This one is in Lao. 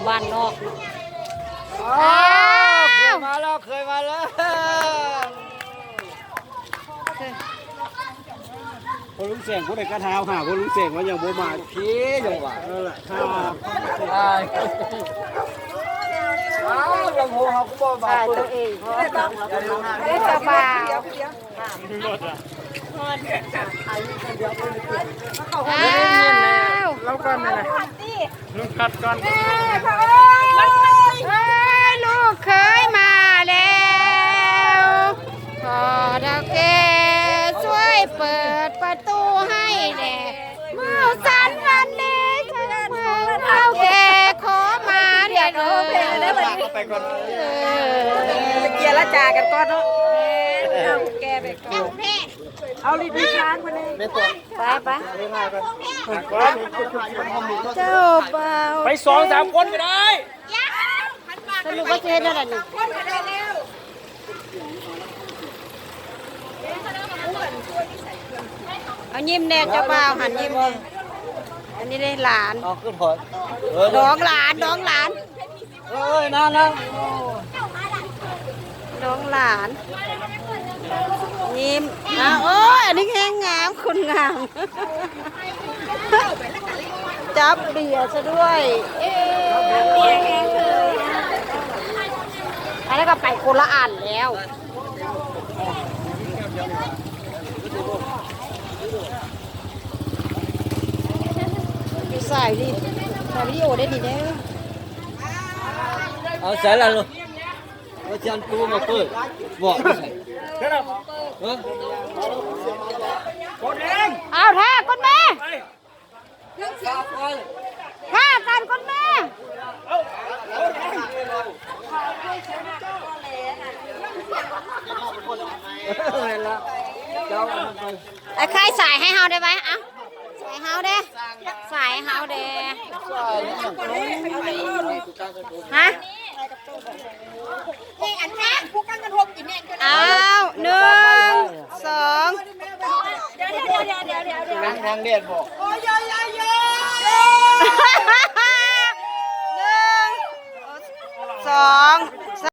ບ້ານນອກ. ອ້າວ ເຄີຍມາແລ້ວ ເຄີຍມາແລ້ວ. ພໍ່ລຸງແສງ ຜູ້ໃດກະຖາມຫາພໍ່ລຸງແສງວ່າຍັງບໍ່ມາ ເພ ຍັງວ່າ ນັ້ນແຫຼະ ຕາຍ. ອ້າວ ລຳໂພງເຮົາຄືບໍ່ມາເປີດ ຕາຍຕົວເອງ ພໍ່ ເອີ ສະບາຍ. ອ້າວ ລາວກ່ອນແມ່ນະ ລຸງຄັດກ່ອນ. ເອີຍ ລູກເຂີຍມາແລ້ວ ພໍ່ເຖົ້າແກ່ຊ່ວຍເປີດປະຕູໃຫ້ແດ່ ເມົາສັນວັນດີ ເຖົ້າແກ່ຂໍມາເດີ. ໄປກ່ອນ ເອີ ເຈລະຈາກັນກ່ອນເນາະ ເຖົ້າແກ່ໄປກ່ອນ. ເອົາລິດທາງເພິ່ນເດ້ ໄປ ໄປ ເຈົ້າບ່າວ ໄປສອງສາມຄົນກໍໄດ້. ສະຫຼຸບວ່າຊິເຮັດແນວໃດນີ້? ເອົາຍິ້ມແດ່ ເຈົ້າບ່າວຫັ້ນຍິ້ມແດ່. ອັນນີ້ເດ້ຫຼານ ເອົາຂຶ້ນຖອຍ ເອີ ດອງຫຼານ ດອງຫຼານ. ເອີຍ ນາງ ນາງ ນ້ອງຫຼານ ຍິ້ມ. ອ້າວ ໂອ້ຍ ອັນນີ້ແຮງງາມ ຄົນງາມ ຈັບເບຍຊະດ້ວຍ. ເອີ ອັນນັ້ນກໍໄປຄົນລະອັນແລ້ວ. ຢູ່ໃສນີ້? ຖ່າຍວິດີໂອໄດ້ນີ້ເດີ. ເອົາໃສ່ລະລູກ ວ່າຊິອັນຕູ້ມາເປີດ ບອກຢູ່ໃສ? ເອີ ເອົາແທ້ກ່ອນແມ່ ຖ້າກັນກ່ອນແມ່ ເອົາ ເອົາແທ້ ເອົາແທ້ ເຈົ້າເອົາມັນໄປ. ອ້າຍໄຂ່ສາຍໃຫ້ເຮົາໄດ້ໄວ ເອົາ ສາຍເຮົາເດ້ ສາຍເຮົາເດ້ ຮະ ນີ້ອັນນັ້ນ ຜູ້ກັນກະທົບອີແມ່ນ. ອ້າວ ໜຶ່ງ ສອງ ນາງ ນາງແດດບໍ? ໂອ້ຍ ໜຶ່ງ ສອງ